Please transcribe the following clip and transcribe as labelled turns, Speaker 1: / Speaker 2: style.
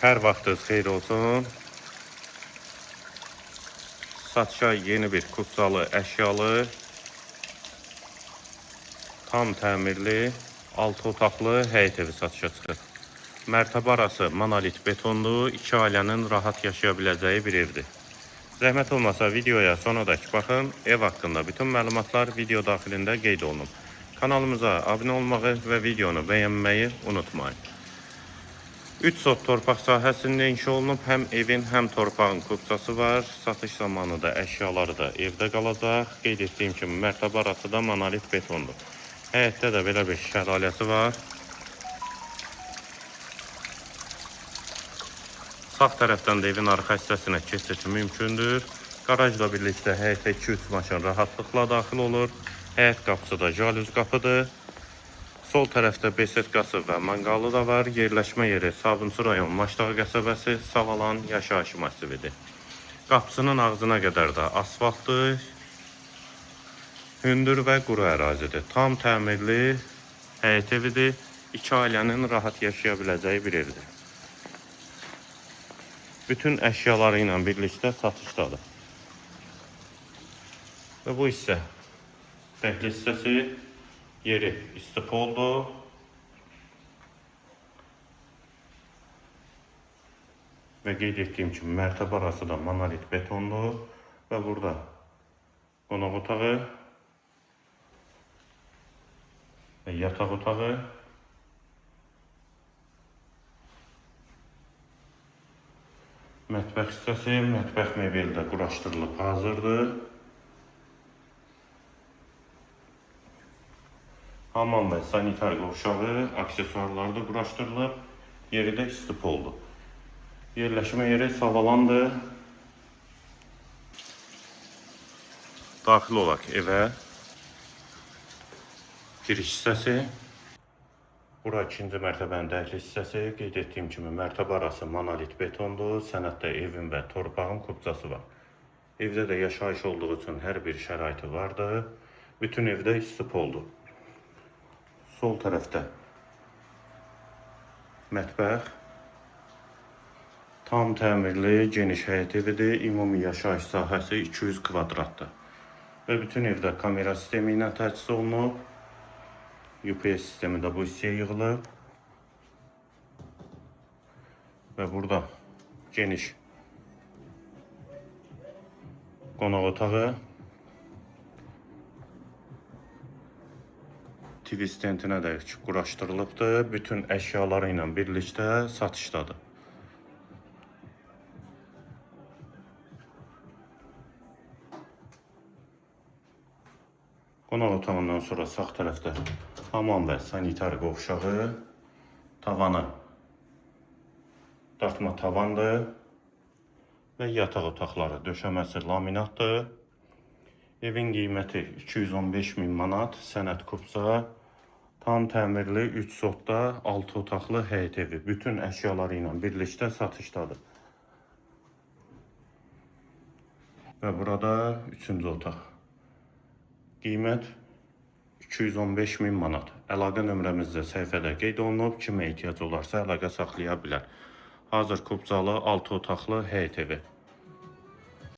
Speaker 1: Hər vaxtınız xeyir olsun. Satışa yeni bir kupçalı, əşyalı, tam təmirli, 6 otaqlı həyət evi satışa çıxır. Mərtəbə arası monolit betonlu, iki ailənin rahat yaşaya biləcəyi bir evdir. Zəhmət olmasa videoya sonadək baxın. Ev haqqında bütün məlumatlar video daxilində qeyd olunub. Kanalımıza abunə olmağı və videonu bəyənməyi unutmayın. 3 sot torpaq sahəsində inşa olunub. Həm evin, həm torpağın kupçası var. Satış zamanı da əşyaları da evdə qalacaq. Qeyd etdiyim kimi mərtəbə arası da monolit betondur. Həyətdə də belə bir şəlaləsi var. Sağ tərəfdən də evin arxa hissəsinə keçid mümkündür. Qarajla birlikdə həyətə 2-3 maşın rahatlıqla daxil olur. Həyət qapısı da jalüz qapıdır. Sol tərəfdə besetkası və manqalı da var. Yerləşmə yeri Sabunçu rayon Maşdağı qəsəbəsi, Savalan yaşayış massividir. Qapısının ağzına qədər də asfaltdır. Hündür və quru ərazidir. Tam təmirli həyət evidir. İki ailənin rahat yaşaya biləcəyi bir evdir. Bütün əşyaları ilə birlikdə satışdadır. Və bu hissə dəhliz hissəsi, yeri istipoldur. Və qeyd etdiyim kimi mərtəbə arası da monolit betondur və burada qonaq otağı və yataq otağı. Mətbəx hissəsi, mətbəx mebeli də quraşdırılıb hazırdır. Hamam və sanitar qovşağı, aksesuarlar da quraşdırılıb. Yeri də istipoldur. Yerləşmə yeri Savalandır. Daxil olaq evə. Giriş hissəsi. Bura ikinci mərtəbənin dəhliz hissəsi. Qeyd etdiyim kimi mərtəbə arası monolit betondur. Sənəddə evin və torpağın kupçası var. Evdə də yaşayış olduğu üçün hər bir şəraiti vardır. Bütün evdə istipoldur. Sol tərəfdə mətbəx. Tam təmirli, geniş həyət evidir. Ümumi yaşayış sahəsi 200 kvadratdır. Və bütün evdə kamera sistemi ilə təchiz olunub. UPS sistemi də bu hissəyə yığılıb. Və burada geniş qonaq otağı. TV stendinə də quraşdırılıbdır. Bütün əşyaları ilə birlikdə satışdadır. Qonaq otağından sonra sağ tərəfdə hamam və sanitar qovşağı, tavanı dartma tavandır və yataq otaqları, döşəməsi laminatdır. Evin qiyməti 215 min manat, sənəd kupça, tam təmirli 3 sotda 6 otaqlı həyət evi. Bütün əşyaları ilə birlikdə satışdadır. Və burada 3-cü otaq. Qiymət 215 min manat. Əlaqə nömrəmiz də səhifədə qeyd olunub. Kimə ehtiyac olarsa əlaqə saxlaya bilər. Hazır kupçalı 6 otaqlı həyət evi.